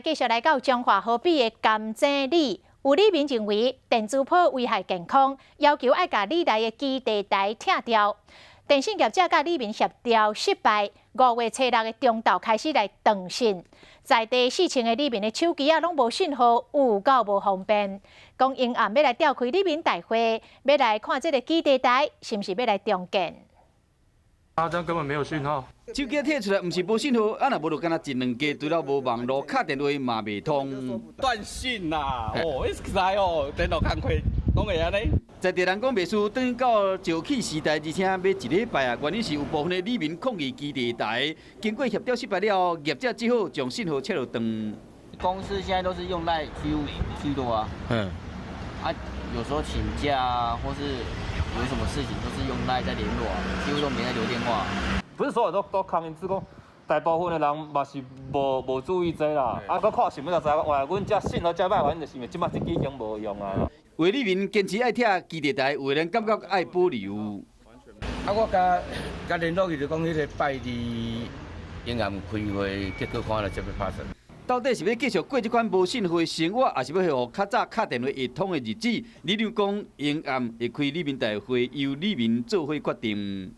繼續來到彰化河濱的甘井里，有里民認為電磁波危害健康，要求愛共里內的基地台拆掉。電信業者佮里民協調失敗，5月初六的中晝開始來斷訊，在地4000個里民的手機啊，攏無信號，有夠無方便。講𪜶暗欲來召開里民大會，欲來看這个基地台是毋是欲來重建。啊，這樣根本沒有訊號。手機提出來，毋是無信號，啊若無就敢若一兩家除了無網路，敲電話嘛袂通。斷訊啦！哦，一來哦，電腦工課攏會按呢。在地人講袂輸，轉到石器時代，而且欲一禮拜啊，原因是有部分的里民抗議基地台，經過協調失敗了後，業者只好將信號切落斷。公司現在都是用 LINE 居多啊。啊，有時候請假啊，或是有什麼事情，都是用 LINE 在聯絡啊，幾乎都沒在留電話。不是所有都抗議，只講大部分的人嘛是無注意這啦。啊，閣看新聞就知影，哇，阮遮信號遮歹，原因就是因為這擺這支已經無用啊。有的里民堅持愛拆基地台，有的人感覺愛保留。啊，我共共聯絡伊就講，彼个拜二𪜶暗開會，結果看了這欲拍算。到底是欲繼續過這款無信號的生活，抑是欲予較早敲電話會通的日子？里長講，𪜶暗會開里民大會，由里民做伙決定。